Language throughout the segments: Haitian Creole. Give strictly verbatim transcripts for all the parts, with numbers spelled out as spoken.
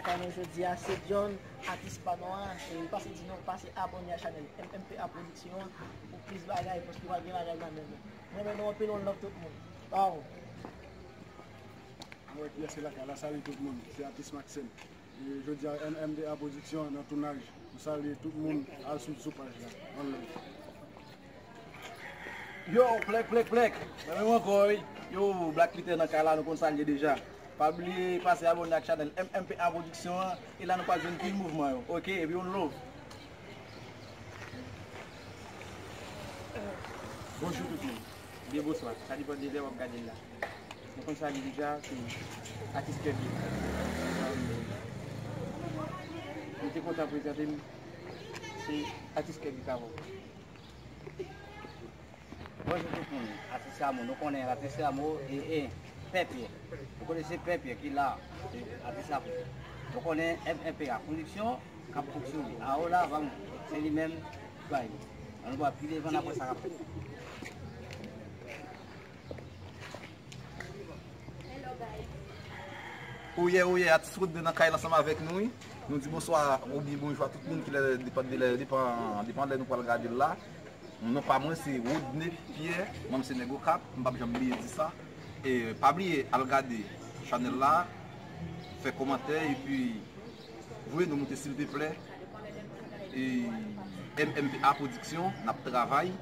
Sa nou jodi a, se John, atis pa nou an, e pase di nou, pase abòne a chanèl M M P A Production an pou plis bagay, paske pral gen bagay nan men nou. Mwen renmen nou anpil, one love tout moun. Baww. Mwen kiyès ki lakay la, salut tout moun, se atis Maxime. E jodi a, M M P A Production an nan tounaj. Nou salye tout moun, al swiv sou paj la. One love. Yo, plèk, plèk, plèk. Mwen menm ankò, wi. Yo, Black Luther nan kay la, nou konn sa l ye deja. Pa bliye pase abòne ak chanèl M M P A Production an. E la nou pral jwenn pil mouvman yo. Oke, epi one love. Bonjou tout moun. Oubyen bonswa. Sa depann de lè w ap gade l la. Nou konn sa l ye deja, se atis Kirby. Nou te kontan prezante m. Se atis Kirby Cavon. Bonjou tout moun. Atis Rameau, nou konnen atis Rameau e, e Pè Pyè. Nou konnen se Pè Pyè ki la, se atis la pou. Nou konnen M M P A Production k ap fonksyone. Awo la, vamo, se li menm, bay. Ann nou wè pi devan n ap wè sa k ap fèt. Hello guys. Oyè, oyè, atis Rodney nan kay la ansanm avèk nou, wi. Nou di bonswa oubyen bonjou a tout moun ki lè depann de lè, depann, depann lè nou pral gade l la. Non pa mwen se Rodney Pierre, mwen se Nèg Okap, m p ap janm bliye di sa. E pa bliye al gade chanèl la, fè kòmantè, epi voye nou moute silteplè. E M M P A Production, n ap travay.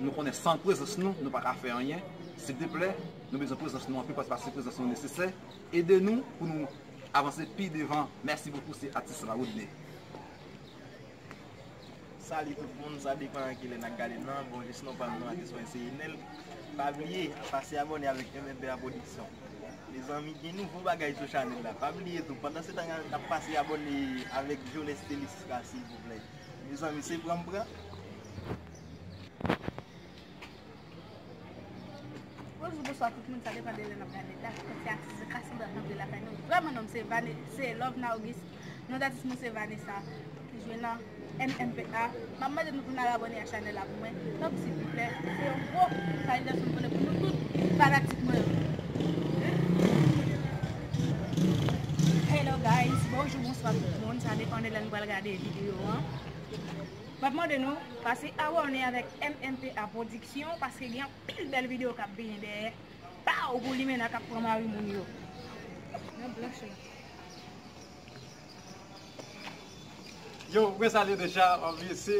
Nou konnen san prezans nou, nou pa ka fè anyen. Silteplè, nou bezwen prezans nou anpil, paske, paske prezans nou nesesè. Ede nou pou nou avanse pi devan. Mèsi bokou, se atis la, Rodney. Salut tout moun, sa depann kilè n ap gade l lan. Bon, jes non pa m non, atis mwen se Enel. Pa bliye, pase abòne avèk M M P A Production. Mezanmi, gen nouvo bagay sou chanèl la. Pa bliye tou, pandan se tan n ap pase abòne avèk Jones Telisca, silvouplè. Mezanmi, se pran m pran. Bonjou, bonswa tout moun, sa depann de lè n ap gade l la. Kòm se atis Cassandra k antre lakay nou. Vrèman, non m se Vane-, se Love Naugis. Non d atis mwen se Vanessa, ki jwe nan M M P A. M ap mande nou pou n al abòne a chanèl la pou mwen. Tanpri, silvouplè. Se yon gwo salitasion m voye pou nou tout fanatik mwen yo. Hello guys, bonjou, bonswa tout moun. Sa depann de lè nou pral gade videyo an. M ap mande nou pase abòne avèk M M P A Production, paske gen anpil bèl videyo k ap vini dèyè. Pow! Pou limena k ap pran mari moun yo. Nan blanch la. Yo, mwen salye deja, anvi se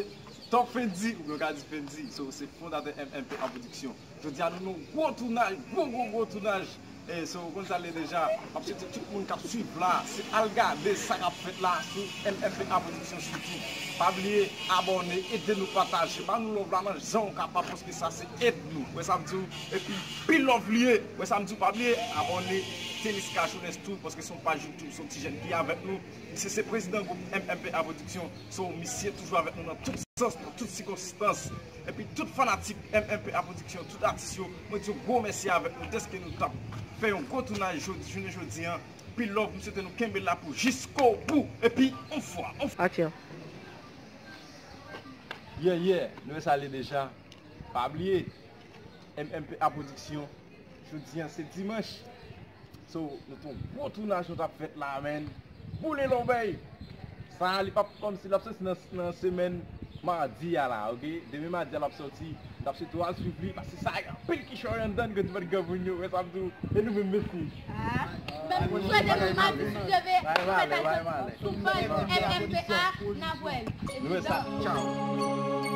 Top Fendi, oubyen w ka di Fendi. So, se fondatè M M P A Production. Jodi a, nou nan gwo tounaj, gwo, gwo, gwo tounaj. E, so, ou konn sa l ye deja. M ap swete tout moun k ap swiv la, se al gade sa k ap fèt la sou M M P A Production sou YouTube. Pa bliye abòne, ede nou pataje, ba nou love la nan jan w kapab, paske sa se ed nou. Wè sa m di w? Epi, pil love li ye. Wè sa m di w? Pa bliye abòne Telis Cachones tou, paske se yon paj YouTube, se yon ti jèn ki avèk nou. Misye se prezidan gwoup M M P A Production. So, misye toujou avèk nou nan tout sans, nan tout sikonstans. Epi tout fanatik M M P A Production, tout atis yo, mwen di yo gwo mèsi avèk nou dèske nou t ap fè yon gwo tounaj jodi, jounen jodi an. Pil love, m swete nou kenbe la pou jiskobou. Epi, on fwa, on fwa. Aksyon. Yeah, yeah, nou wè sa l ye deja. Pa bliye, M M P A Production, jodi an se dimanch. So, nou te yon gwo tounaj nou t ap fèt la, man. Boule lòbèy! Sa a, li p ap kòmsi l ap soti nan, nan semèn madi a la, oke? Demen madi a l ap soti. Nou t ap swete w al swiv li, paske sa gen anpil kichòy anndan, gen ti bòt granmoun yo, wè sa m di w, e nou menm, mesye. Ah, menm pou swete nou madi sou leve, nou mèt al sou paj M M P A, n ap wè l. Nou wè sa, tchaw.